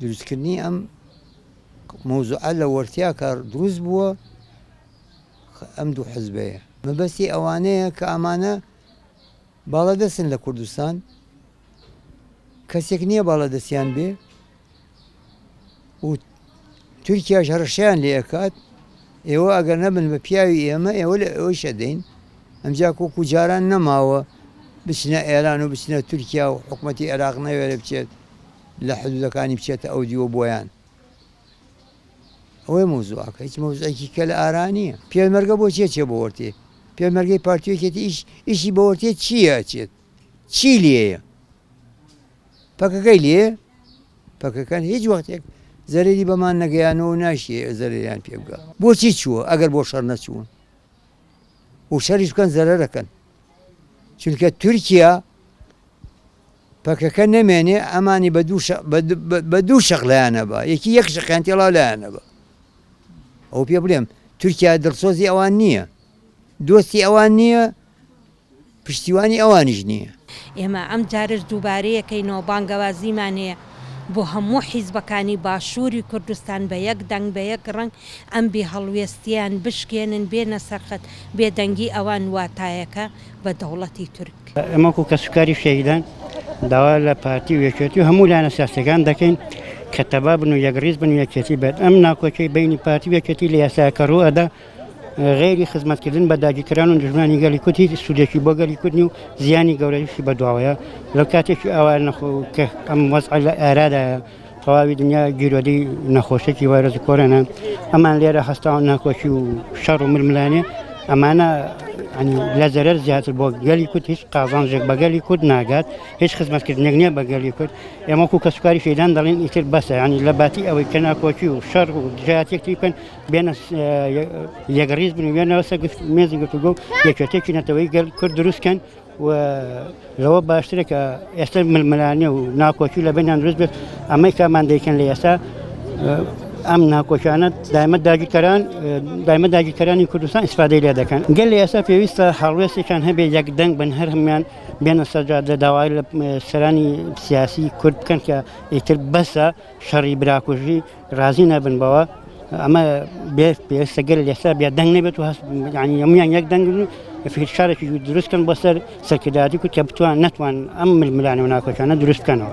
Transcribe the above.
دروستکردنی ئەم مەوزوعە لە وەرتیا کە دروست بووە ئەم دوو حزبەیە مەبەستی ئەوانەیە کە ئەمانە باڵادەستن لە کوردستان کەسێک نییە باڵادەستیان بێ و تورکیاش هەڕەشەیان لێ ئەکات ئێوە ئەگەر نەبن بە پیاوی ئێمە ئێوە لە ئەوەیش ئەدەین ئەمجا وەکو جاران نەماوە بچنە ئێران و بچنە تورکیا و حکومەتی عێراق نەوێرە بچێت لە حدودەکانی بچێتە ئەو دیوە بۆیان ئەوەی مەوزوعەکە هیچ مەوزوعێکی کە لە ئارا نییە پێشمەرگە بۆ چێ چێ بۆ وەرتێ پێشمەرگەی پارتی و یەکێتی ئیش ئیشی بە وەرتێ چییە ئەچێت چی لێیە پەکەکەی لێ پەکەکەن هیچ وەختێک زەرەری بەمان نەگەیانەوە و ناشیە زەرەریان پێ بگا بۆچی چووە ئەگەر بۆ شەڕ نەچوون و شەریش بکەن زەرەرەکەن چونکە تورکیا پەکەکە نەمێنێ ئەمانی بە دوو بە دوو شەق لایانە بە یەکی یەک شقیان تێڵاو لایانە بە ئەو پێ بڵێم تورکیا دڵسۆزی ئەوان نییە دۆستی ئەوان نییە پشتیوانی ئەوانیش نییە. ئێمە ئەم جارەش دووبارەیەکەینەوە بانگەوازیمان هەیە بۆ هەموو حیزبەکانی باشووری کوردستان بە یەک دەنگ بە یەک ڕەنگ ئەم بێ هەڵوێستییان بشکێنن بێنە سەر خەت، بێدەنگی ئەوان واتایەکە بە دەوڵەتی تورک. ئێمە وەکو کەسوکاری شەهیدان داوا لە پارتی و یەکێتی و هەموو لایەنە سیاسیەکان دەکەین کە تەبا بن و یەکڕیز بن و یەکێتی بێت ئەم ناکۆکیەی بەینی پارتی و یەکێتی لە یاسایەکە ڕوو ئەدا غەیری خزمەتکردن بە داگیرکەران و دوژمنانی گەلی کورد هیچ سوودێکی بۆ گەلی کورد نیە و زیانی گەورەیشی بەدواوەیە لەو کاتێکی ئاوا نەخۆ کە ئەم وەزعە لە ئێرادایە تەواوی دنیا گیرۆدەی نەخۆشێکی ڤایرۆسی کۆرۆنا ئەمان لێرە هەستاون ناکۆکی و شەڕ و ململانێ ئەمانە لە زەرەر زیاتر بۆ گەلی کورد هیچ قازانجێک بە گەلی کورد ناگات هیچ خزمەتکردنێک نییە بە گەلی کورد ئێمە وەکو کەسوکاری شەیدان دەڵێن ئیتر بەسە ینی لە باتی ئەوەی کە ناکۆکی و شەڕ و دژایەتێکی بکەن بێنە یەکڕیز بن و بێنەوە سەر مێزی گفتوگۆ و یەکێتێکی نەتەوەی گەل کورد دروست کەن و لەوە باشترە کە ئێستا ململانێ و ناکۆکی لە بینیان دروست بێت ئەمەی کامان دەیکەن لە ئێستا ئەم ناکۆکیانە دایمە داگیرکەران دایمە داگیرکەرانی کوردستان ئیسفادەی لێ دەکەن گەل لە ئێستا پێویستە هەڵوێستێکیان هەبێ یەک دەنگ بن هەر هەموان بێنە سەرجادە داوای لە سەرانی سیاسی کورد بکەن کە ئیتر بەسە شەڕی براکوژی ڕازی نەبن بەوە ئەمە بێ پێویستە گەل لێستا بێ دەنگ نەبێت و هەست یعنی هەموویان یەک دەنگ بن و فشارێکی دروست کەن بۆ سەر سەرکردایەتی کورد کە بتوان نەتوان ئەم ململانێ و ناکۆکیانە دروست بکەنەوە.